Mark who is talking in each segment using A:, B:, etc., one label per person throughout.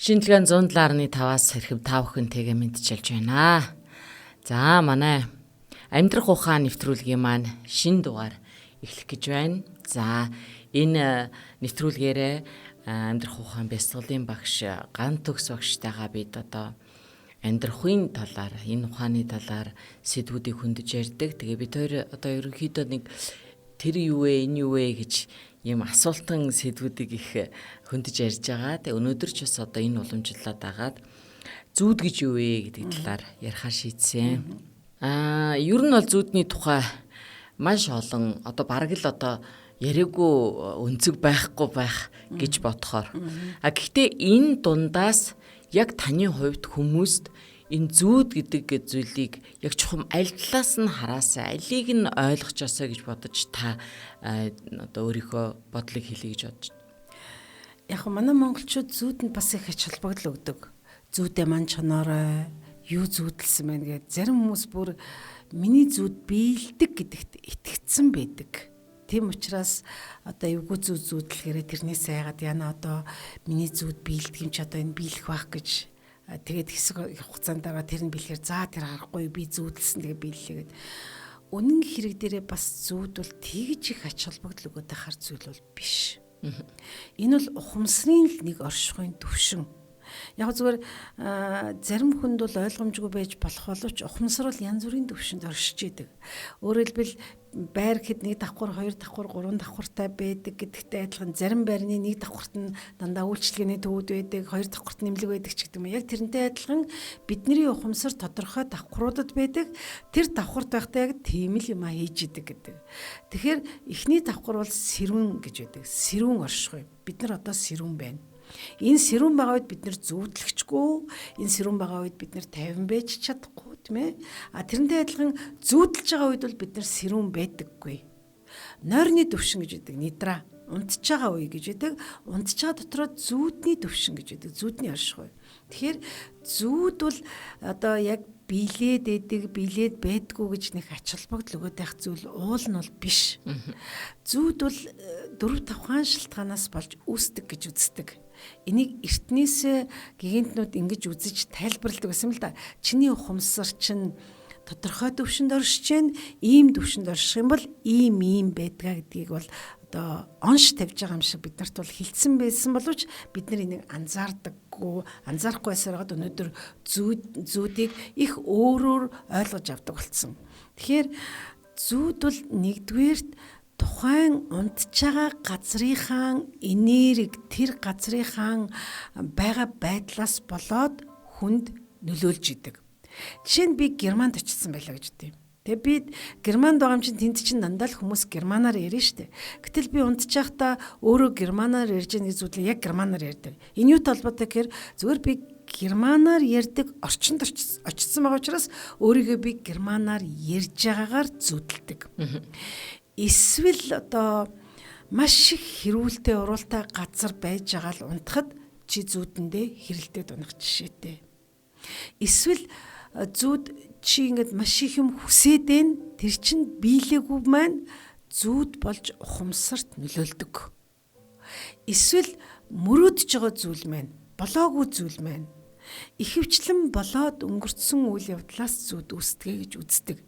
A: Шинжилгээ 107.5-аас хэрхэм та бүхэнтэйгээ мэдчилж байна. За манай амьдрах ухаан нэвтрүүлгийн маань шинэ дугаар эхлэх гэж байна. За энэ нэвтрүүлгээрээ амьдрах ухаан бясалгалын багш Ган төгс багштайгаа бид одоо амьдрахын талаар, энэ ухааны талаар сэдвүүдийг хөндөж ярьдаг. Тэгээ бид хоёр одоо ерөнхийдөө нэг тэр юу вэ, энэ юу вэ гэж ийм асуултан сэдвүүдийг их хөндөж ярьж байгаа. Тэгээ өнөөдөр ч бас одоо энэ уламжлалаа дагаад зүүд гэж юу вэ гэдэг талаар ярихаар шийдсэн. Ер нь бол зүүдний тухай маш олон одоо бараг л одоо яриаггүй өнцөг байхгүй байх гэж бодохоор. А гэхдээ энэ дундаас яг таны хувьд хүмүүст энэ зүүд гэдэг зүйлийг яг чухам аль талаас нь хараасаа алийг нь ойлгочоосоо гэж бодож та одоо өөрийнхөө бодлыг хэлье гэж бодож байна.
B: Яг манай монголчууд зүүдэнд бас их ач холбогдол өгдөг. Зүүдээ ман чоноорой, юу зүүдэлсэн байна гэд зарим хүмүүс бүр миний зүүд биелдэг гэдэгт итгэцэн байдаг. Тийм учраас одоо эвгүй зүүд зүүдлэхээрээ тэрнээс айгаад яна одоо миний зүүд биелдэг юм чи одоо энэ биелэх байх гэж тэгээд хэсэг хугацаанд дараа тэр нь биелэхээр за тэр харахгүй би зүүдэлсэн тэгээ биеллээ гэд. Үнэн хэрэг дээрээ бас зүүд бол тэгж их ач холбогдол өгөөд байхаар зүйл бол биш. Энэ бол ухамсарын л нэг оршихуйн төвшин. Яг зүгээр зарим хүнд бол ойлгомжгүй байж болох боловч ухамсар бол янз бүрийн төвшөнд оршиж идэг. Өөрөөр хэлбэл байр гэхэд нэг давхар, хоёр давхар, гурван давхартай байдаг гэдэгтэй адилхан зарим байрны нэг давхарт нь дандаа үйлчилгээний төвүүд байдаг, хоёр давхарт нэмлэг байдаг ч гэдэг юм. Яг тэрнтэй адилхан бидний ухамсар тодорхой давхруудад байдаг. Тэр давхарт байхдаа яг тийм л юм а хийж идэг гэдэг. Тэгэхээр эхний давхар бол сэрүүн гэж байдаг. Сэрүүн оршихуй. Бид нар одоо сэрүүн байна. Энэ сэрүүн байгаа үед бид нэр зүүдлэхчгүй, энэ сэрүүн байгаа үед бид нэр тайван байж чадахгүй, тийм ээ. А тэрнтэй адилхан зүүдэлж байгаа үед бол бид нэр сэрүүн байдаггүй. Нойрны төвшин гэж байдаг, нидра. Унтж байгаа үе гэж байдаг. Унтж байгаа дотроо зүүдний төвшин гэж байдаг, зүүдний оршихуй. Тэгэхээр зүүд бол одоо яг биелээд идэг, биелээд байдгүй гэж нэг ач холбогдол өгөөд байх зүйл уул нь бол биш. Зүүд бол 4-5 хаан шалтгаанаас болж үүсдэг гэж үздэг. Энийг эртнээс гигантнууд ингэж үзэж тайлбарладаг байсан л да. Чиний ухамсар чинь тодорхой төвшөнд оршиж гэн, ийм төвшөнд орших юм бол ийм ийм байдгаа гэдгийг бол одоо онш тавьж байгаа юм шиг биднэрт бол хилцсэн байсан боловч бид нар энийг анзаардаггүй, анзаарахгүй байсараад өнөөдөр зүүдийг их өөрөөр ойлгож авдаг болсон. Тэгэхээр зүүд бол нэгдүгээрт тухайн унтж байгаа газрынхаа энерги, тэр газрынхаа байгаа байдлаас болоод хүнд нөлөөлж идэг. Жишээ нь би Германд очсон байлаа гэж үгүй. Тэгээ би Германд байгаа юм чинь тэнд чинь дандаа л хүмүүс германаар ярина штэ. Гэтэл би унтж байхдаа өөрөө германаар ярьж байгаа нэг зүйлээ яг германаар ярьдаг. Энэ юутай холбоотой гэхээр зүгээр би германаар ярьдаг орчинд очсон байгаа учраас өөрийгөө би германаар ярьж байгаагаар зүүдэлдэг. Эсвэл одоо маш их хэрүүлтэй уруултай газар байж байгаа л унтахад чи зүүдэндээ хэрэлдээд унах жишээтэй. Эсвэл зүүд чи ингээд маш их юм хүсээд байна, тэр чинь биелээгүй маань зүүд болж ухамсарт нөлөөлдөг. Эсвэл мөрөөдөж байгаа зүйл маань болоогүй зүйл маань ихэвчлэн болоод өнгөрцөн үйл явдлаас зүүд үүсдэгэ гэж үздэг.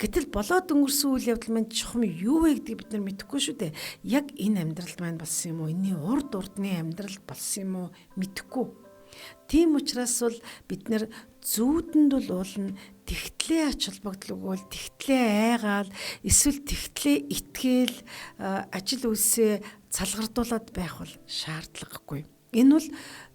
B: Гэтэл болоод өнгөрсөн үйл явдал маань чухам юу вэ гэдгийг бид нар мэдэхгүй шүү дээ. Яг энэ амьдралд маань болсон юм уу? Энэний урд урдны амьдрал болсон юм уу? Мэдэхгүй. Тийм учраас бол бид нар зүүдэнд бол уулна тэгтлээ ач холбогдол өгөөл, тэгтлээ айгаал, эсвэл тэгтлээ итгээл ажил үйлсээ цалгардуулаад байх бол шаардлагагүй. Энэ бол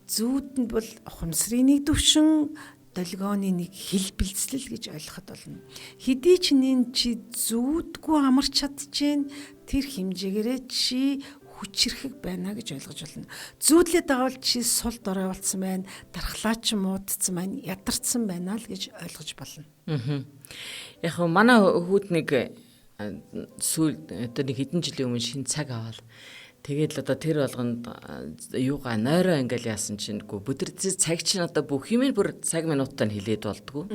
B: зүүдэнд бол ухамсарын нэг төвшин, долгионы нэг хэлбэлзлэл гэж ойлгоход болно. Хэдий ч нэн чи зүүдгүй амарч чадчихээн, тэр хэмжээгээрээ чи хүчирхэг байна гэж ойлгож байна. Зүүдлээд байгаа бол чи сул дорой болцсон байна, дархлаа чи муудсан байна, ядарсан байна л гэж ойлгож болно.
A: Яг хөө манай хүүд нэг сүүл одоо нэг хэдэн жилийн өмнө шинэ цаг аваад тэгээд л одоо тэр болгонд юугаа нойроо ингээл яасан чинь үгүй бүдэр цаг чинь одоо бүх юм бүр цаг минутаа нь хилээд болдгоо.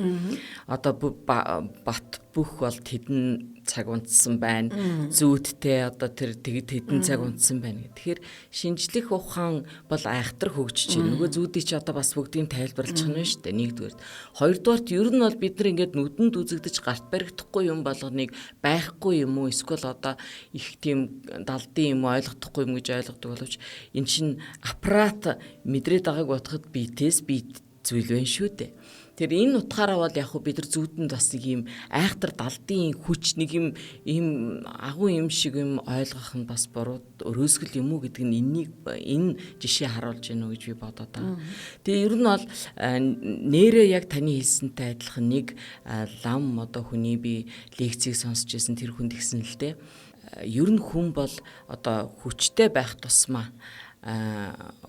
A: Одоо бат Бүх бол тэдэн цаг унтсан байна. Зүүдтэй одоо тэр тэдэн цаг унтсан байна гэх. Тэгэхээр шинжлэх ухаан бол айхтар хөгжиж байна. Нөгөө зүүдийг чи одоо бас бүгдийг тайлбарлах нь шүү дээ. Нэгдүгээр. Хоёрдугаарт ер нь бол бид нар ингээд нүдэнд үзэгдэж гарт баригдахгүй юм болгоныг байхгүй юм уу? Эсвэл одоо их тийм далдын юм ойлгохдохгүй юм гэж ойлгодог боловч эн чинь аппарат мэдрээд байгааг бодоход биетээс биет зүйл байна шүү дээ. Тэр энэ утгаараа бол яг хөө бид нар зүүдэнд бас нэг юм айхтар далдын хүч нэг юм ийм агуу юм шиг юм ойлгох нь бас буруу өрөөсгөл юм уу гэдэг нь энэнийг энэ жишээ харуулж гэнэ үү гэж би бодоод байгаа. Тэгээ ер нь бол нэрээ яг таны хэлсэнтэй адилхан нэг лам одоо хүний би лекцийг сонсч байсан тэр хүнд гисэн л дээ. Ер нь хүн бол одоо хүчтэй байх тусмаа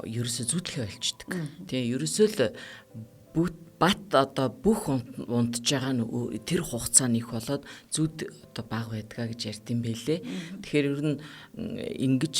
A: ерөөсө зүтлэхэ болчдөг. Тэгээ ерөөсөө л бат одоо бүх унтж байгаа нь тэр хугацаа нь их болоод зүд одоо бага байдгаа гэж ярьд юм бэлээ. Тэгэхээр ер нь ингэж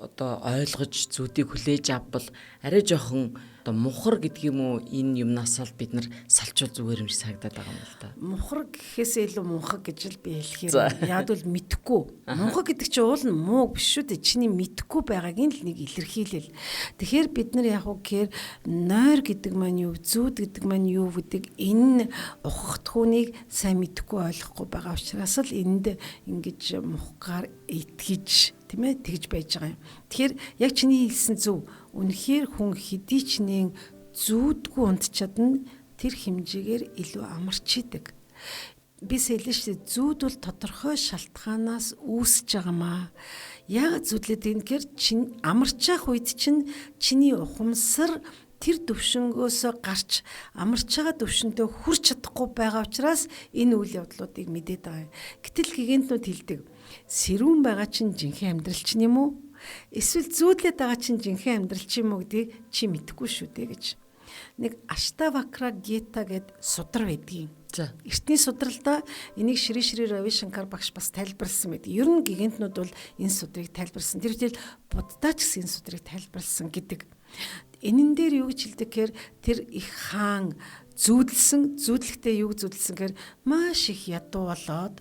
A: одоо ойлгож зүдийг хүлээж авбал арай жоохон одоо мухар гэдэг юм уу энэ юмнаас л бид нар салчвал зүгээр юм шиг санагдаад байгаа юм л да.
B: Мухар гэхээсээ илүү мунхаг гэж л би хэлэхээр яг бол мэдхгүй. Мунхаг гэдэг чинь уул нь муу биш шүү дээ. Чиний мэдхгүй байгаагийн л нэг илэрхийлэл. Тэгэхээр бид нар яг уу гэхээр нойр гэдэг маань юу, зүүд гэдэг маань юу гэдэг энэ ухагтхүүнийг сайн мэдхгүй ойлгохгүй байгаа учраас л энд ингэж мухгаар итгэж тийм ээ тэгж байж байгаа юм. Тэгэхээр яг чиний хэлсэн зөв. Үнэхээр хүн хэдий ч нэн зүүдгүй унтчаад нь тэр хэмжээгээр илүү амарч идэг. Би сэлэн шүү дээ. Зүүд бол тодорхой шалтгаанаас үүсэж байгаа маа. Яг зүудлээд ийм гэхээр чин амарчаах үед чинь чиний ухамсар тэр төвшөнгөөсөө гарч амарч байгаа төвшөндөө хүрч чадахгүй байгаа учраас энэ үйл явдлуудыг мэдээд байгаа юм. Гэтэл гигантнууд хэлдэг. Сэрүүн байгаа чинь жинхэнэ амьдрал чинь юм уу? Эсвэл зүүдлээд байгаа чинь жинхэнэ амьдрал чи юм уу гэдгийг чи мэдэхгүй шүү дээ гэж. Нэг Аштавакра Гита гэд судар байдгийн. За. Эртний судралда энийг Шри Шри Рави Шанкар багш бас тайлбарласан байдаг. Ер нь гигантнууд бол энэ судрыг тайлбарласан. Тэр үтэл Будда ч гэсэн энэ судрыг тайлбарласан гэдэг. Энэн дээр юу гэж хэлдэг гэхээр тэр их хаан зүүдлсэн, зүүдлэхдээ юу зүүдлсэн гэхээр маш их ядуу болоод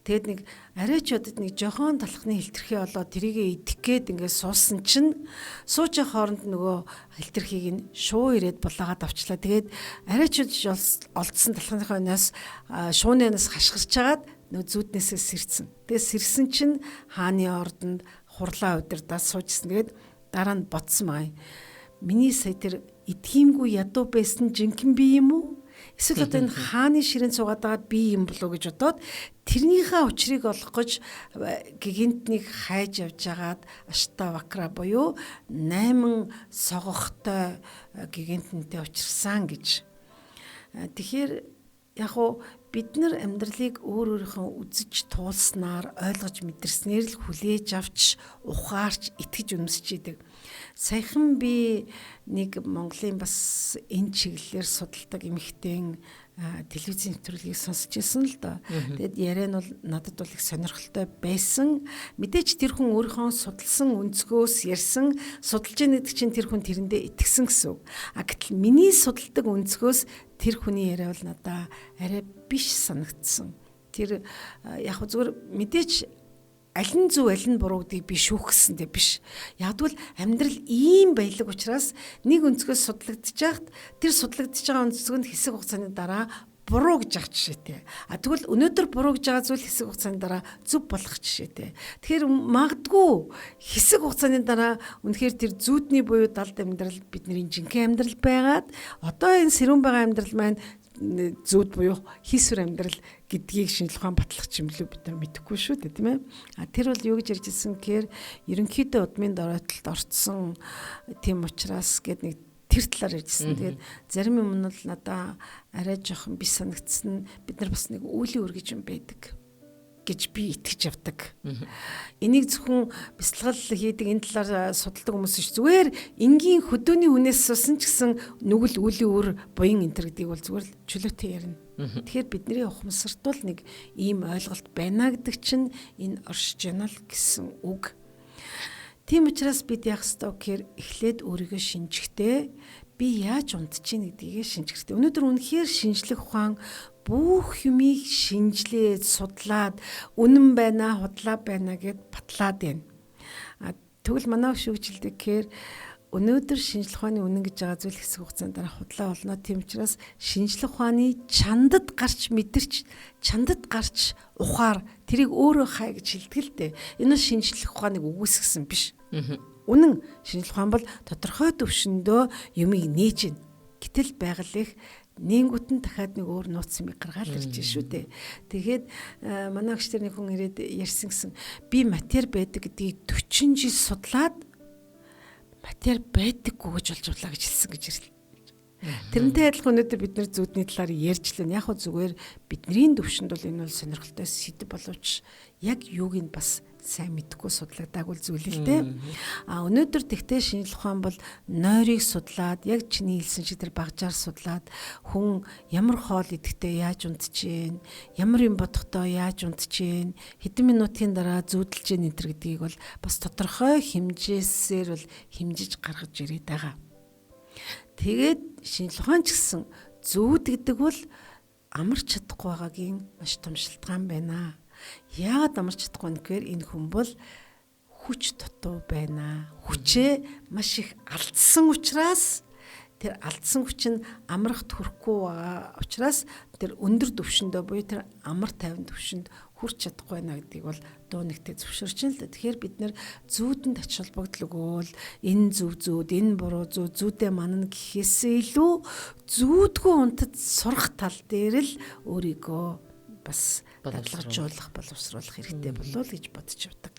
B: тэгээд нэг арай ч одод нэг жохон талхны хилтерхий болоод тэрийгэ идэх гээд ингээд суусан чинь сууж явах хооронд нөгөө хилтерхийг нь шуу ирээд булаагаад авчлаа. Тэгээд арай ч олдсон талхныхаа өнөөс шууны өнөөс хашгирч хагаад нөгөө зүүднээсээ сэрцэн. Тэгээд сэрсэн чинь хааны ордонд хурлаа удирдаад суужсэн. Тэгээд дараа нь бодсон маа. Миний сая тэр итгэмгүй ядуу байсан жинхэнэ би юм уу? Эсвэл одоо энэ хааны ширээн суугаад байгаа би юм болов уу гэж бодоод тэрнийхээ учрыг олох гэж гигантнийг хайж явж хагаад Аштавакра буюу 8 согохтой гигантнтэй учирсан гэж. Тэгэхээр яг уу бид нар амьдралыг өөр өөрийнхөө үзэж туулснаар ойлгож мэдэрснээр л хүлээж авч ухаарч итгэж үнэмсэж идэг. Саяхан би нэг Монголын бас энэ чиглэлээр судалдаг эмэгтэйн телевизийн нэвтрүүлгийг сонсч ирсэн л доо. Тэгэд яриа нь бол надад бол их сонирхолтой байсан. Мэдээч тэр хүн өөрийнхөө судалсан өнцгөөс ярьсан, судалж байгаа гэдэг чинь тэр хүн тэрэндээ итгэсэн гэсэн үг. А гэтэл миний судалдаг өнцгөөс тэр хүний яриа бол надаа арай биш санагдсан. Тэр яг зүгээр мэдээч аль нь зөв аль нь буруу гэдгийг би шүүх гэсэн дээ биш. Яг тэгвэл амьдрал ийм баялаг учраас нэг өнцгөөс судлагдчих хахад тэр судлагдчих байгаа өнцгөнд хэсэг хугацааны дараа буруу гэж авах жишээтэй. А тэгвэл өнөөдөр буруу гэж байгаа зүйл хэсэг хугацааны дараа зөв болох жишээтэй. Тэгэхээр магадгүй хэсэг хугацааны дараа үнэхээр тэр зүүдний буюу далд амьдрал бидний жинхэнэ амьдрал байгаад одоо энэ сэрүүн байгаа амьдрал маань зүүд буюу хийсвэр амьдрал гэдгийг шинжлэх ухаан батлах юм лүү бид нар мэдэхгүй шүү дээ, тийм ээ. А тэр бол юу гэж ярьж ирсэн гэхээр ерөнхийдөө удмын доройтолд орцсон тийм учраас гэд нэг тэр талаар ярьжсэн. Тэгээд зарим юм нь бол надаа арай жоохон биш санагдсан. Бид нар бас нэг үүлийн үр гэж юм байдаг гэж би итгэж явдаг. Энийг зөвхөн бясалгал хийдэг энэ талаар судалдаг хүмүүс биш. Зүгээр энгийн хөдөөний хүнээс суусан ч гэсэн нүгэл үүлийн үр буян энтер гэдгийг бол зүгээр л чөлөөтэй ярина. Тэгэхээр бидний ухамсарт бол нэг ийм ойлголт байна гэдэг чинь энэ оршиж байна л гэсэн үг. Тийм учраас бид яах ёстой гэхээр эхлээд өөрийгөө шинжихтэй Би яаж унтж гин гэдгийг шинжих хэрэгтэй. Өнөөдөр үнэхээр шинжлэх ухаан бүх юмыг шинжлээд, судлаад, үнэн байна, худлаа байна гэд батлаад байна. А тэгвэл манай шүүгжилдэг гэхээр өнөөдөр шинжлэх ухааны үнэн гэж байгаа зүйл хэсэг хугацаанд дараа худлаа болно. Тийм учраас шинжлэх ухааны чандад гарч мэдэрч, чандад гарч ухаар тэрийг өөрөө хай гэж хэлдэг л дээ. Энэ бол шинжлэх ухааныг үгүйсгэсэн биш. Үнэн шинжлэх ухаан бол тодорхой төвшөндөө юмыг нээж гин. Гэтэл байгаль их нэнгүүт нь дахиад нэг өөр нууц юм гаргаал ирж шүү дээ. Тэгээд манай агч тэр нэг хүн ирээд ярьсан гэсэн би матер байдаг гэдгийг 40 жил судлаад матер байдаггүй гэж болж авлаа гэж хэлсэн гэж ирлээ. Тэрнтэй адилхан өнөөдөр бид нэр зүүдний талаар ярьж лэн. Яг хөө зүгээр бидний төвшөнд бол энэ бол сонирхолтой сэдв боловч яг юуг нь бас сайн мэдэхгүй судлагдаагүй зүйл л дээ. А өнөөдөр тэгтээ шинжлэх ухаан бол нойрыг судлаад яг чиний хэлсэн шиг тэр багжаар судлаад хүн ямар хоол идэхдээ яаж унтж гин, ямар юм бодохдоо яаж унтж гин, хэдэн минутын дараа зүүдэлж гин энэ төр гэдгийг бол бас тодорхой хэмжээсээр бол хэмжиж гаргаж ирээд байгаа. Тэгээд шинжлэх ухаан ч гэсэн зүүд гэдэг бол амарч чадахгүй байгаагийн маш том шалтгаан байна. Яагаад амарч чадахгүй вэ гэхээр энэ хүн бол хүч дутуу байна. Хүчээ маш их алдсан учраас тэр алдсан хүч нь амрахт хүрэхгүй байгаа учраас тэр өндөр түвшиндөө буюу тэр амар тайван түвшинд хүрч чадахгүй байна гэдгийг бол дуу нэгтээ зөвшөөрч байна л да. Тэгэхээр бид нэр зүүдэнд ач холбогдол өгөөл энэ зөв зүүд, энэ буруу зүү, зүүдээ манна гэхээсээ илүү зүүдгүй унтад сурах тал дээр л өөрийгөө бас дадлагжуулах, боловсруулах хэрэгтэй болов уу гэж бодож явдаг.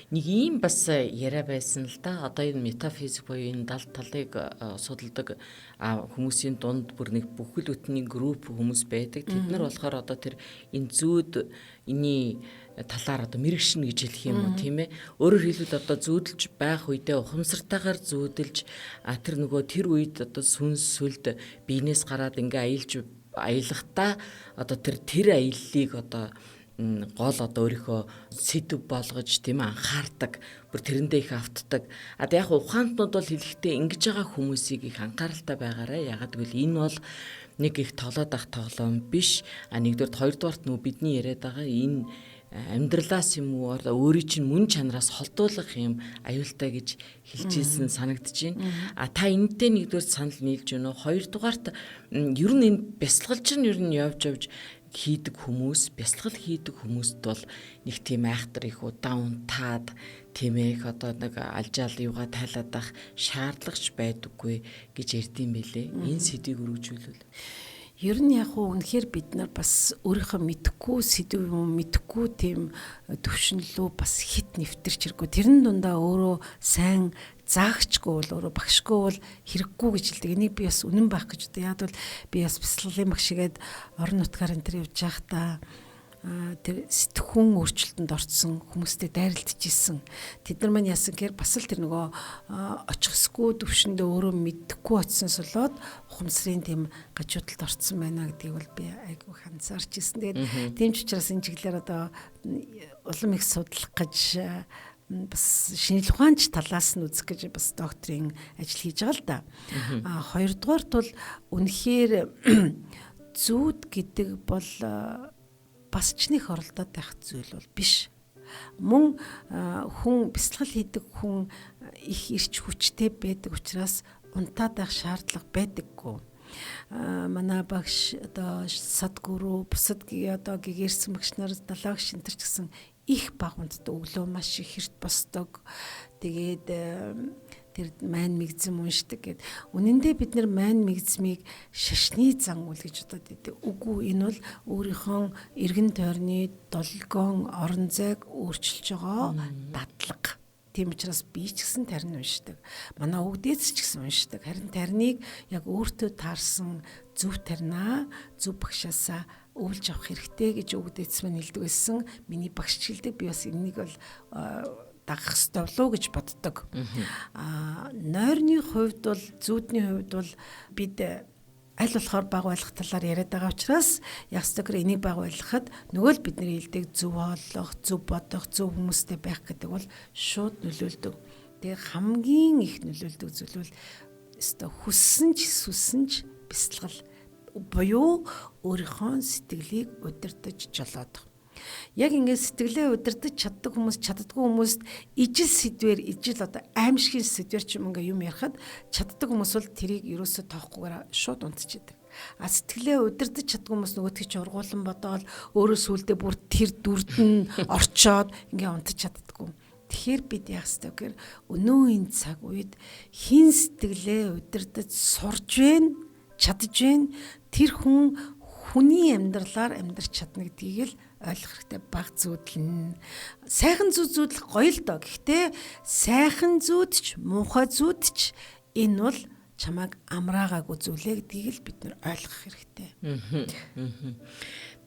A: Нэг ийм бас яриа байсан л да. Одоо энэ метафизик буюу энэ дал талыг судалдаг хүмүүсийн дунд бүр нэг бүхэл бүтний групп хүмүүс байдаг. Тэд нар болохоор одоо тэр энэ зүүд энэний талаар одоо мэрэгшин гэж хэлэх юм уу тийм ээ. Өөрөөр хэлбэл одоо зүүдэлж байх үедээ ухамсартайгаар зүүдэлж тэр нөгөө тэр үед одоо сүнс сүлд биенээс гараад ингээ аялж аялахдаа одоо тэр аяллыг одоо гол одоо өөрийнхөө сэдв болгож тийм анхаардаг, бүр тэрэндээ их автдаг. А яг ухаантнууд бол хэлэхдээ ингэж байгаа хүмүүсийг их анхааралтай байгаарай. Ягаад гэвэл энэ бол нэг их тоглоод ах тоглоом биш. А нэгдүгээрт, хоёрдугаарт нөгөө бидний яриад байгаа энэ амьдралаас юм уу өөрийн чинь мөн чанараас холдуулах юм аюултай гэж хэлжсэн санагдаж байна. А та энэтэй нэгдүгээр санал нийлж байна уу? Хоёрдугаарт ер нь энэ бясалгалж нь ер нь явж явж хийдэг хүмүүс, бясалгал хийдэг хүмүүст бол нэг тийм айхтар их удаан унтаад тийм ээ их одоо нэг алжаал юугаа тайлаад ах шаардлагач байдаггүй гэж ярьдсан байлээ. Энэ сэдвийг өргөжүүлвэл.
B: Ер нь яг уу үнэхээр бид нар бас өөрийнхөө мэдхгүй сэдв юм мэдхгүй тийм төвшин лүү бас хит нэвтэрч хэрэггүй. Тэрэн дундаа өөрөө сайн заагчгүй бол өөрөө багшгүй бол хэрэггүй гэж хэлдэг. Энийг би бас үнэн байх гэж боддог. Яг бол би бас бясалгалын багш игээд орон нутгаар энэ төр явж байхдаа тэр сэтгхүүн өөрчлөлтөнд орцсон хүмүүстэй дайралтж исэн. Тэд нар маань яасан гэхээр бас л тэр нөгөө очих эсгүй төвшөндөө өөрөө мэдхгүй очсоноос болоод ухамсарын тийм гажуудалд орцсон байна гэдгийг бол би айгүй анзаарч исэн. Тэгээд тийм ч учраас энэ чиглэлээр одоо улам их судлах гэж бас шинжлэх ухаанч талаас нь үзэх гэж бас докторийн ажил хийж байгаа л да. А хоёрдугаарт бол үнэхээр зүүд гэдэг бол бас ч нэг оролдоод байх зүйл бол биш. Мөн хүн бясалгал хийдэг хүн их ирч хүчтэй байдаг учраас унтаад байх шаардлага байдаггүй. Манай багш одоо садгүрүү бусад одоо гэгэрсэн багш нар далаа багш энэ төр ч гэсэн их баг унтдаг, өглөө маш их эрт босдог. Тэгээд тэр майн мэгзэм уншдаг гэд. Үнэн дээр бид нэр майн мэгзмийг шашны зан үйл гэж бодоод идэг. Үгүй, энэ бол өөрийнхөө эргэн тойрны долгион орон зайг өөрчилж байгаа дадлага. Тийм учраас би ч гэсэн тарин уншдаг. Манай өвгдээц ч гэсэн уншдаг. Харин тариныг яг өөртөө таарсан зөв таринаа зөв багшаасаа өвлж авах хэрэгтэй гэж өвгдээц маань хэлдэг байсан. Миний багш ч хэлдэг. Би бас энэнийг бол дагах ёстой болов уу гэж боддог. Нойрны хувьд бол зүүдний хувьд бол бид аль болохоор баг байлгах талаар яриад байгаа учраас яг ёстойгоор энийг баг байлгахад нөгөө л бидний хэлдэг зөв хооллох, зөв бодох, зөв хүмүүстэй байх гэдэг бол шууд нөлөөлдөг. Тэгээ хамгийн их нөлөөлдөг зүйл бол Өстө хүссэн ч сүссэн ч бясалгал буюу өөрийнхөө сэтгэлийг удирдах жолоодох. Яг ингээд сэтгэлээ удирдах чаддаг хүмүүс чаддгүй хүмүүст ижил сэдвэр ижил одоо аимшигын сэдвэр ч юм ингээ юм ярихад чаддаг хүмүүс бол тэрийг ерөөсөө тоохгүйгээр шууд унтчихдаг. А сэтгэлээ удирдах чаддгүй хүмүүс нөгөөтгий чи ургуулan бодоол өөрөө сүулдэ бүр тэр дүрд нь орчоод ингээ унтаж чаддаггүй. Тэгэхээр бид яах ёстой гэхээр өнөө энэ цаг үед хин сэтгэлээ удирдах сурж байна, чадж байна. Тэр хүн хүний амьдралаар амьдрч чадна гэдгийг л ойлгох хэрэгтэй. Баг зүүдлэн. Сайхан зүүд зүүдлэх гоё л доо. Гэхдээ сайхан зүүд ч муухай зүүд ч энэ бол чамайг амраагаагүй зүйлээ гэдгийг л бид нэр ойлгох хэрэгтэй.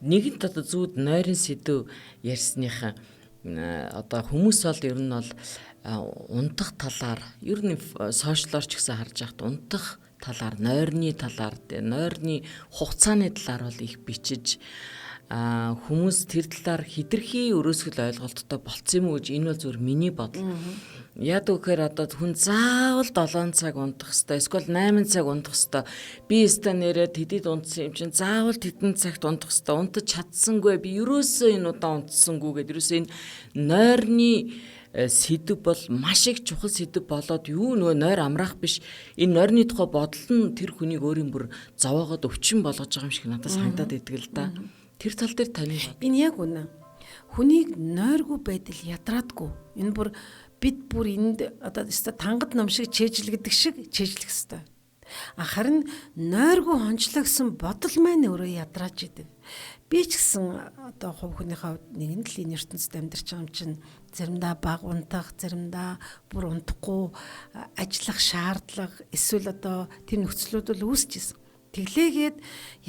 A: Нэгэнт одоо зүүд нойрон сэдв ярьсныхаа одоо хүмүүс бол ер нь бол унтах талаар ер нь сошиалор ч гэсэн харж байхад унтах талаар, нойрны талаар, нойрны хугацааны талаар бол их бичиж хүмүүс тэр талаар хитрхи өрөөсгөл ойлголттой болцсон юм уу гэж энэ бол зүгээр миний бодол. Яг үгээр одоо хүн заавал 7 цаг унтах хэвээр эсвэл 8 цаг унтах хэвээр би өстө нэрээ тэдэд унтсан юм чинь заавал тэдэн цагт унтах хэвээр унтаж чадсангүй би ерөөсөө энэ удаа унтсангүй гэдээ ерөөсөө энэ нойрны сэдв бол маш их чухал сэдв болоод юу нөгөө нойр амраах биш энэ нойрны тухай бодол нь тэр хүнийг өөрийн бүр зовоогоод өвчин болгож байгаа юм шиг надад санагдаад идэг л да. Тэр тал дээр таны
B: энэ яг үнэ. Хүнийг нойргүй байдал ядраадгүй. Энэ бүр бид бүр энд одоо өстой тангад ном шиг чэйжлэгдэх шиг чэйжлэх ёстой. А харин нойргүй хончлогсон бодол маань өөрөө ядрааж идэг. Би ч гэсэн одоо хувь хүнийхээ хувьд нэгэн л энэ ертөнцид амьдарч байгаа юм чинь заримдаа баг унтах, заримдаа бүр унтахгүй ажиллах шаардлага эсвэл одоо тэр нөхцлүүд бол үүсэж исэн. Тэглээгээд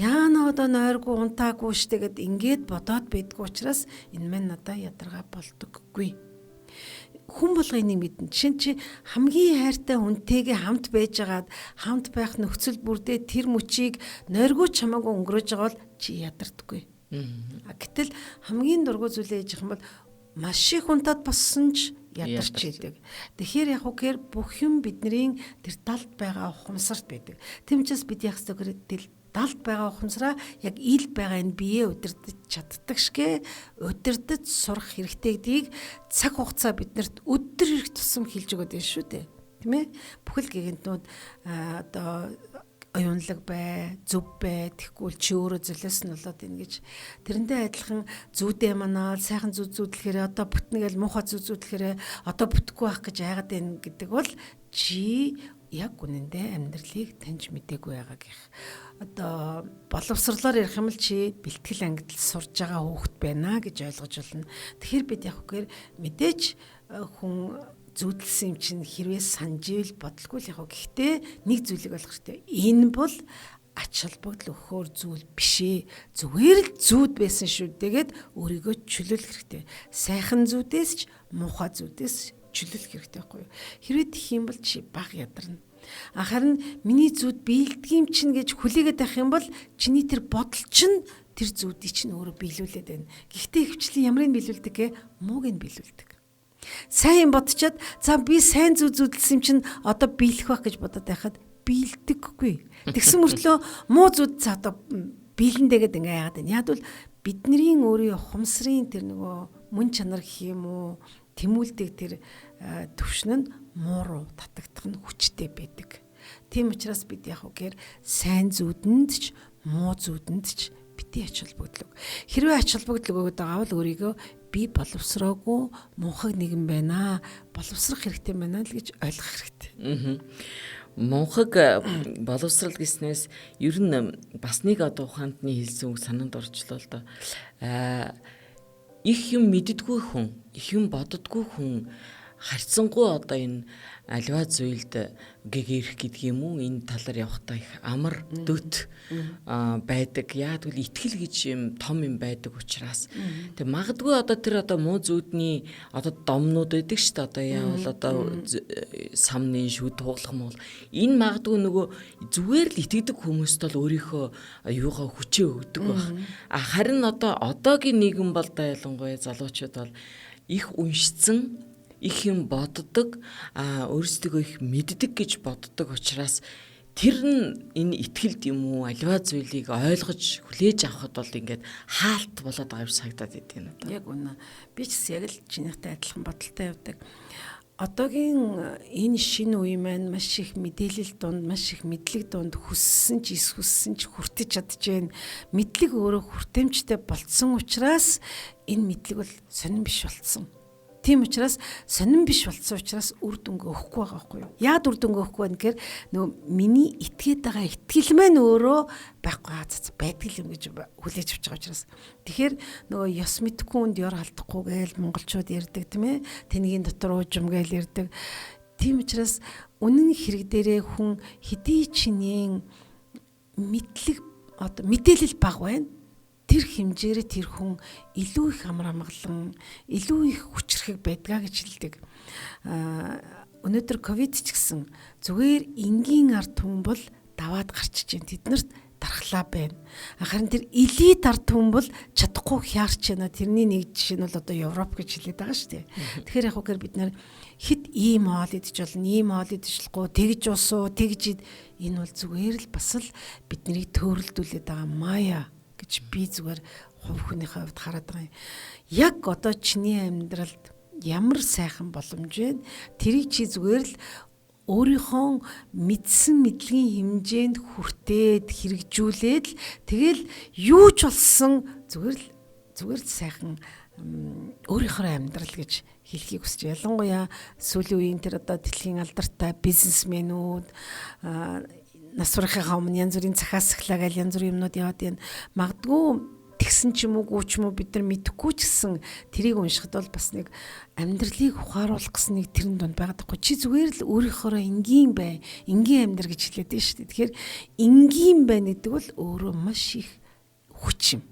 B: яана одоо нойргүй унтаагүй штэ гэд ингээд бодоод байдгүй учраас энэ мань надаа ядаргаа болдоггүй. Хүн болго энийг мэднэ. Жишээ нь чи хамгийн хайртай хүнтэйгээ хамт байжгаад хамт байх нөхцөл бүрдээ тэр мөчийг нойргүй ч хамаагүй өнгөрөөж байгаа бол чи ядардаггүй. А гэтэл хамгийн дургүй зүйлээ хийж юм бол маш их унтаад боссон ч ядарч идэг. Тэгэхээр яг үгээр бүх юм бидний тэр далд байгаа ухамсарт байдаг. Тийм учраас бид яг ёстой гэхээр далд байгаа ухамсараа яг ил байгаа энэ биеэ удирдах чаддаг шгэ удирдах сурах хэрэгтэй гэдгийг цаг хугацаа биднэрт өдөр ирэх тусам хэлж өгöd байна шүү дээ. Тийм ээ? Бүхэл гигантнууд одоо оюунлаг бай, зөв бай, тэгэхгүй чи өөрөө золиос нь болоод ийн гэж. Тэрнтэй адилхан зүүдээ манаал, сайхан зүуд зүүдлэхээр одоо бүтнэ гэл муухай зүуд зүүдлэхээр одоо бүтэхгүй байх гэж айгаад байна гэдэг бол чи яг үнэндээ амьдралыг таньж мдээгүй байгаа гэх. Одоо боловсрлоор ярих юм л чи бэлтгэл ангид сурж байгаа хүүхэд байна гэж ойлгож байна. Тэгэхээр бид яг үгээр мэдээж хүн зүүдлсэн юм чинь хэрвээ санаж ивэл бодлогүй л яг. Гэхдээ нэг зүйлийг ойлгох хэрэгтэй. Энэ бол ач холбогдол өгөхөөр зүйл биш ээ. Зүгээр л зүүд байсан шүү дэгээд өөрийгөө чөлөөлөх хэрэгтэй. Сайхан зүүдээс ч муухай зүүдээс чөлөөлөх хэрэгтэй байхгүй юу? Хэрвээ тэх юм бол чи баг ядарна. А харин миний зүуд биелдэг юм чинь гэж хүлээгээд байх юм бол чиний тэр бодол чинь тэр зүудийг чинь өөрөө биелүүлээд байна. Гэхдээ хвчлэн ямрыг биелүүлдэг гэ? Мууг нь биелүүлдэг. Сайн юм бодчоод за би сайн зүуд зүудлсэн юм чинь одоо биелэх байх гэж бодоод байхад биелдэггүй. Тэгсэн мөртлөө муу зүуд за одоо биелэндээ гэдэг ингээ яагаад байна. Яг бол бидний өөрийн ухамсарын тэр нөгөө мөн чанар гэх юм уу тэмүүлдэг тэр төвшин нь муу руу татагдах нь хүчтэй байдаг. Тийм учраас бид яг үгээр сайн зүүдэнд ч муу зүүдэнд ч бити ач холбогдол. Хэрвээ ач холбогдол өгөөд байгаа бол өөрийгөө би боловсроогүй мунхаг нэгэн байна. Боловсрох хэрэгтэй байна л гэж ойлгох хэрэгтэй.
A: Мунхаг боловсрал гэснээс ер нь бас нэг одоо ухаантны хэлсэн үг санаанд орчлоо л доо. Их юм мэддэггүй хүн, их юм боддоггүй хүн харьцангуй одоо энэ альва зүйлд гэгэрх гэдэг юм уу энэ талаар явахдаа их амар дөт байдаг. Яг тэгвэл итгэл гэж юм том юм байдаг учраас тэг магадгүй одоо тэр одоо муу зүүдний одоо домнууд байдаг шүү дээ. Одоо яавал одоо самны шүд туулах муул энэ магадгүй нөгөө зүгээр л итгэдэг хүмүүст бол өөрийнхөө юугаа хүчээ өгдөг байх. А харин одоо одоогийн нийгэм бол да ялангуяа залуучууд бол их уншицсан их юм боддог, өөрсдөө их мэддэг гэж боддог учраас тэр нь энэ итгэлд юм уу аливаа зүйлийг ойлгож хүлээж авахд бол ингээд хаалт болоод байгаа юм санагдаад идэв надад.
B: Яг үнэ. Би ч гэсэн яг л чинийхтэй адилхан бодолтой явдаг. Одоогийн энэ шинэ үе маань маш их мэдээлэл дунд, маш их мэдлэг дунд хүссэн ч эс хүссэн ч хүртэж чаджээ. Мэдлэг өөрөө хүртээмжтэй болцсон учраас энэ мэдлэг бол сонирн биш болцсон. Тийм учраас сонирн биш болцсон учраас үр дүнгээ өгөхгүй байгаа байхгүй юу? Яад үр дүнгээ өгөхгүй байна гэхээр нөгөө миний итгээд байгаа итгэл маань өөрөө байхгүй хаа байдаг юм гэж хүлээж авч байгаа учраас. Тэгэхээр нөгөө ёс мэдхгүй хүнд ёр алдахгүй гээл монголчууд ярьдаг тийм ээ. Тэнгийн дотор уужим гээл ярьдаг. Тийм учраас үнэн хэрэг дээрээ хүн хэдий чиний мэдлэг одоо мэдээлэл бага байна. Тэр хэмжээрээ тэр хүн илүү их амар амгалан, илүү их хүчрхэг байдгаа гэж хэлдэг. Өнөөдөр ковид ч гэсэн зүгээр энгийн ард түмэн бол даваад гарчиж байна. Тэднэрт дархлаа байна. Харин тэр элит ард түмэн бол чадахгүй хяарч байна. Тэрний нэг жишээ нь бол одоо Европ гэж хэлээд байгаа шүү дээ. Тэгэхээр яг үгээр бид нар хэд ийм хоол идэж болно, ийм хоол идэж болохгүй, тэгж усуу, тэгж энэ бол зүгээр л бас л биднийг төөрөлдүүлээд байгаа маяа гэж би зүгээр хувь хүнийхээ хувьд хараад байгаа юм. Яг одоо чиний амьдралд ямар сайхан боломж вэ? Тэрийг чи зүгээр л өөрийнхөө мэдсэн мэдлэгийн хэмжээнд хүртээд хэрэгжүүлээд л тэгэл юу ч болсон зүгээр л сайхан өөрийнхөө амьдрал гэж хэлхийг хүсэж. Ялангуяа сүүлийн үеийн тэр одоо дэлхийн алдартай бизнесмэнүүд нас барахынхаа өмнө янз бүрийн захиасглаа гэл янз бүрийн юмнууд яваад байна. Магадгүй тэгсэн ч юм уу гүү ч юм уу бид нар мэдэхгүй ч гэсэн тэрийг уншихад бол бас нэг амьдралыг ухааруулах гэсэн нэг тэрэн дунд байгаад байхгүй. Чи зүгээр л өөрийнхөөрөө энгийн бай, энгийн амьдр гэж хэлээд байна шүү дээ. Тэгэхээр энгийн байна гэдэг бол өөрөө маш их хүч юм.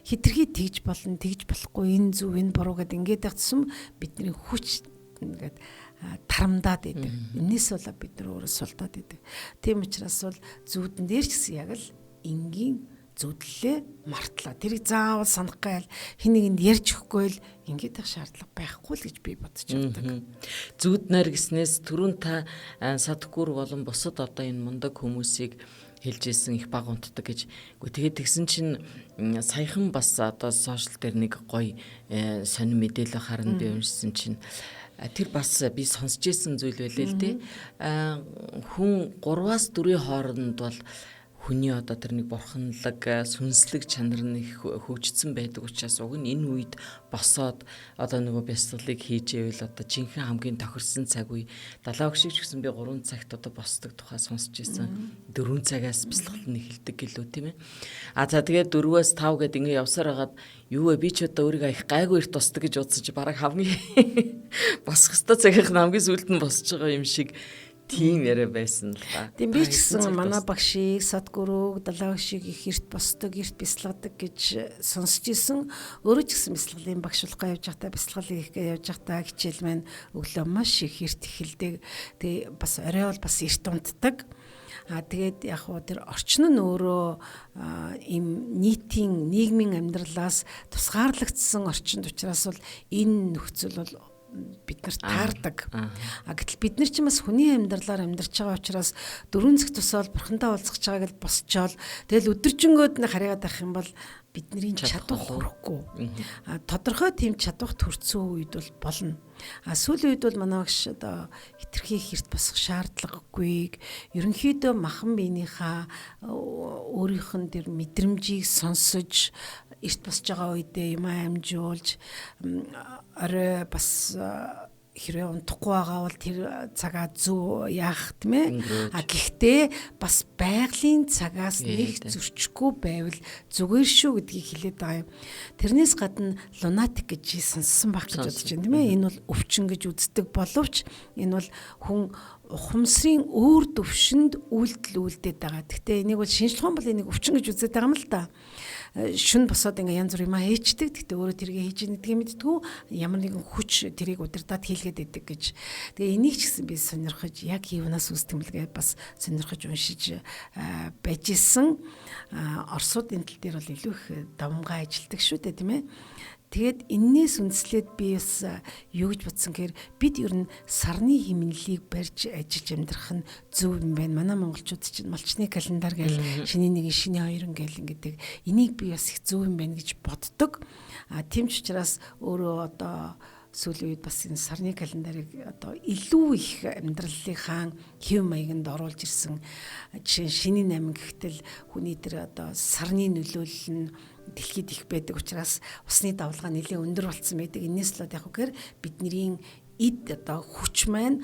B: Хитрхи тэгж болно, тэгж болохгүй, энэ зөв, энэ буруу гэд ингээд байх тусам бидний хүч ингээд тарамдаад идэг. Энээс болоо бид нар өөрөө сулдаад идэг. Тийм учраас бол зүүдэн дээр ч гэсэн яг л энгийн зүудлэлээ мартлаа. Тэрийг заавал санах гайл хин нэгэнд ярьж өгөхгүй л ингээд их шаардлага байхгүй л гэж би бодож байдаг.
A: Зүуд нойр гэснээс түрүүн та садгүр болон бусад одоо энэ мундаг хүмүүсийг хэлж исэн их баг унтдаг гэж. Үгүй тэгээд тэгсэн чинь саяхан бас одоо сошиал дээр нэг гоё сонин мэдээлэл харна би уншсан чинь тэр бас би сонсч ирсэн зүйл байлээ л дээ. Хүн 3-аас 4-ийн хооронд бол хүний одоо тэр нэг бурханлаг сүнслэг чанар нь их хөгжсөн байдаг учраас уг нь энэ үед босоод одоо нөгөө бясалгалыг хийж ивэл одоо жинхэнэ хамгийн тохирсон цаг үе. Далаа өгшиг ч гэсэн би 3 цагт одоо босдог тухай сонсч ирсэн. 4 цагаас бясалгал нь эхэлдэг гэлүү тийм ээ. А за тэгээд 4-өөс 5 гэд ингэ явсаар хагаад юу вэ би ч одоо өөрийгөө их гайгүй эрт босдог гэж бодсон чи бараг хамгийн босох ёстой цагийнх нь хамгийн сүүлд нь босч байгаа юм шиг тийм яриа байсан л да.
B: Тийм би ч гэсэн манай багшийг, садгүрүүг, далаа багшийг их эрт босдог, эрт бясалгадаг гэж сонсч исэн. Өөрөө ч гэсэн бясалгалын багш болох явж байхдаа, бясалгал хийх гэж явж байхдаа хичээл маань өглөө маш их эрт эхэлдэг. Тэгээ бас орой бол бас эрт унтдаг. А тэгээд яг хуу тэр орчин нь өөрөө ийм нийтийн нийгмийн амьдралаас тусгаарлагдсан орчинд учраас бол энэ нөхцөл бол бид нарт таардаг. А гэтэл бид нар ч бас хүний амьдралаар амьдарч байгаа учраас 4 цаг тусаал бурхантай уулзах байгааг л босчоол тэгэл өдөржингөөд нь харьяад авах юм бол бидний чадвар хүрэхгүй. А тодорхой тийм чадварт хүрсэн үед бол болно. А сүүлийн үед бол манай багш одоо хитрхи хэрт босох шаардлагагүйг ерөнхийдөө махан биенийхаа өөрийнх нь тэр мэдрэмжийг сонсож эрт босж байгаа үедээ юм амжуулж орой бас хэрвээ унтахгүй байгаа бол тэр цагаа зөв яах тийм ээ. А гэхдээ бас байгалийн цагаас нэг зөрчихгүй байвал зүгээр шүү гэдгийг хэлээд байгаа юм. Тэрнээс гадна лунатик гэж сонссон байх гэж бодож байна тийм ээ. Энэ бол өвчин гэж үздэг боловч энэ бол хүн ухамсарын өөр төвшөнд үйлдэл үйлдээд байгаа. Гэхдээ энийг бол шинжлэх ухаан бол энийг өвчин гэж үзээд байгаа юм л да. Шүн босоод ингээ янз бүр юм хийчдэг. Гэхдээ өөрөө тэргээ хийж нэгдгийг мэддэггүй. Ямар нэгэн хүч тэрийг удирдаад хийлгээд идэг гэж. Тэгээ энийг ч гэсэн би сонирхож яг юунаас үүсдэг юм бэлгээ бас сонирхож уншиж байж исэн. Оросууд энэ тал дээр бол илүү их давмгай ажилтдаг шүү дээ тийм ээ. Тэгээд эннээс үндэслээд би бас юу гэж бодсон гэхээр бид ер нь сарны хэмнэлийг барьж ажиллаж амьдрах нь зөв юм байна. Манай монголчууд чинь малчны календар гээл шинийн 1, шинийн 2 гээл ингэдэг. Энийг би бас их зөв юм байна гэж боддог. А тийм ч учраас өөрөө одоо сүүлийн үед бас энэ сарны календарыг одоо илүү их амьдралынхаа хэв маяганд оруулж ирсэн. Жишээ нь шинийн 8 гэхтэл хүний тэр одоо сарны нөлөөлөл нь дэлхийд их байдаг учраас усны давлгаа нэлээд өндөр болсон байдаг. Энээс л яг үгээр бидний эд одоо хүч маань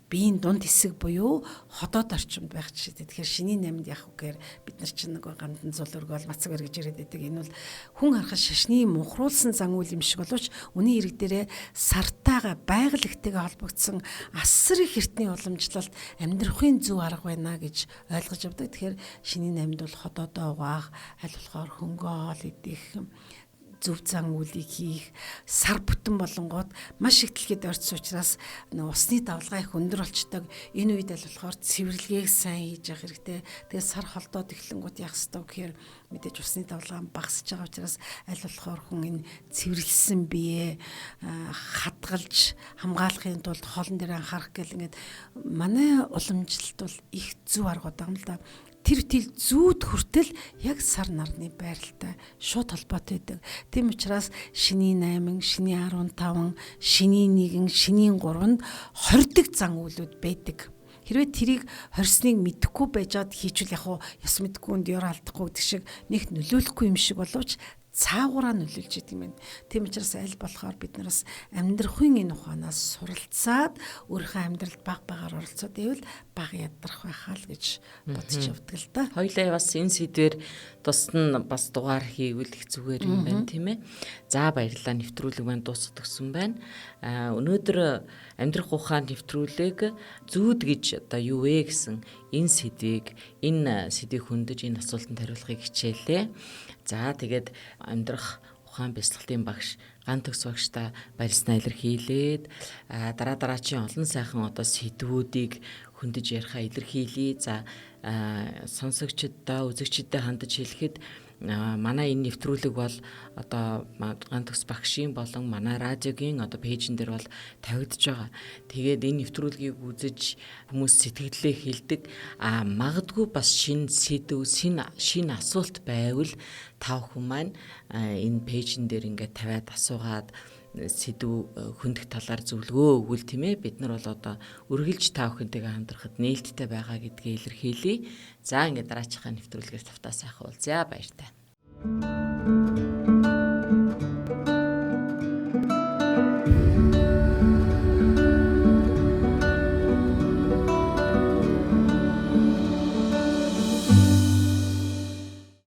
B: биеийн дунд хэсэг буюу ходоод орчимд байх жишээтэй. Тэгэхээр шинийн 8-нд яг үгээр бид нар чинь нөгөө гандан зул өргөөл мацаг гэж яриад байдаг. Энэ бол хүн харахад шашны мунхруулсан зан үйл юм шиг боловч үнийн хэрэг дээрээ сартайгаа байгаль ихтэйгээ холбогдсон асар их эртний уламжлалт амьдрахын зөв арга байна гэж ойлгож авдаг. Тэгэхээр шинийн 8-нд бол ходоодоо угаах, аль болохоор хөнгөө хоол идэх, зөв зан үйлийг хийх, сар бүтэн болонгууд маш их дэлхийд ойртсон учраас нөө усны давлгаа их өндөр болчдөг. Энэ үед аль болохоор цэвэрлэгээг сайн хийж явах хэрэгтэй. Тэгээд сар холдоод эхлэнгүүт яах ёстой гэхээр мэдээж усны давлгаа багасж байгаа учраас аль болохоор хүн энэ цэвэрлсэн биеэ хадгалж хамгаалахын тулд хоолн дээр анхаарах гэл ингээд манай уламжлалт бол их зөв аргууд байгаа юм л да. Тэр тэл зүүд хүртэл яг сар нарны байралтай шууд холбоотой байдаг. Тийм учраас шинийн 8, шинийн 15, шинийн 1, шинийн 3-нд хордог зан үйлүүд байдаг. Хэрвээ тэрийг хорсныг мэдэхгүй байжгаад хийчвэл яг уу ёс мэдгүй хүнд ёр алдахгүй гэдэг шиг нэг нөлөөлөхгүй юм шиг боловч цаагаараа нөлөөлж идэг юм байна. Тийм учраас аль болохоор бид нараас амьдрахын энэ ухаанаас суралцаад өөрийнхөө амьдралд баг багаар оролцоод ивэл баг ядрах байхаа л гэж бодож явдаг л да.
A: Хоёлаа бас энэ сэдвэр тусад нь бас дугаар хийвэл их зүгээр юм байна, тийм ээ. За баярлалаа, нэвтрүүлэг маань дуусах гэсэн байна. Өнөөдөр амьдрах ухаан нэвтрүүлэг зүүд гэж одоо юу вэ гэсэн энэ сэдвийг хөндөж энэ асуултанд хариулахыг хичээлээ. За тэгээд амьдрах ухаан бясалгалын багш ган төгс багштай барьснаа илэрхийлээд дараа дараачийн олон сайхан одоо сэдвүүдийг хөндөж ярихаа илэрхийлье. За сонсогчдод, үзэгчдэд хандаж хэлэхэд манай энэ нэвтрүүлэг бол одоо ган төгс багшийн болон манай радиогийн одоо пэйжэн дээр бол тавигдж байгаа. Тэгээд энэ нэвтрүүлгийг үзэж хүмүүс сэтгэлдээ хэлдэг. А магадгүй бас шинэ сэдв, шинэ асуулт байвал та бүхэн маань энэ пэйжэн дээр ингээд тавиад асуугаад сэдв хөндөх талаар зөвлөгөө өгвөл, тийм ээ, бид нар бол одоо үргэлж та бүхэнтэйгээ хамтрахад нээлттэй байгаа гэдгээ илэрхийлье. За ингээд дараачихаа нэвтрүүлгээр тавтаа сайхан уулзъя. Баяртай.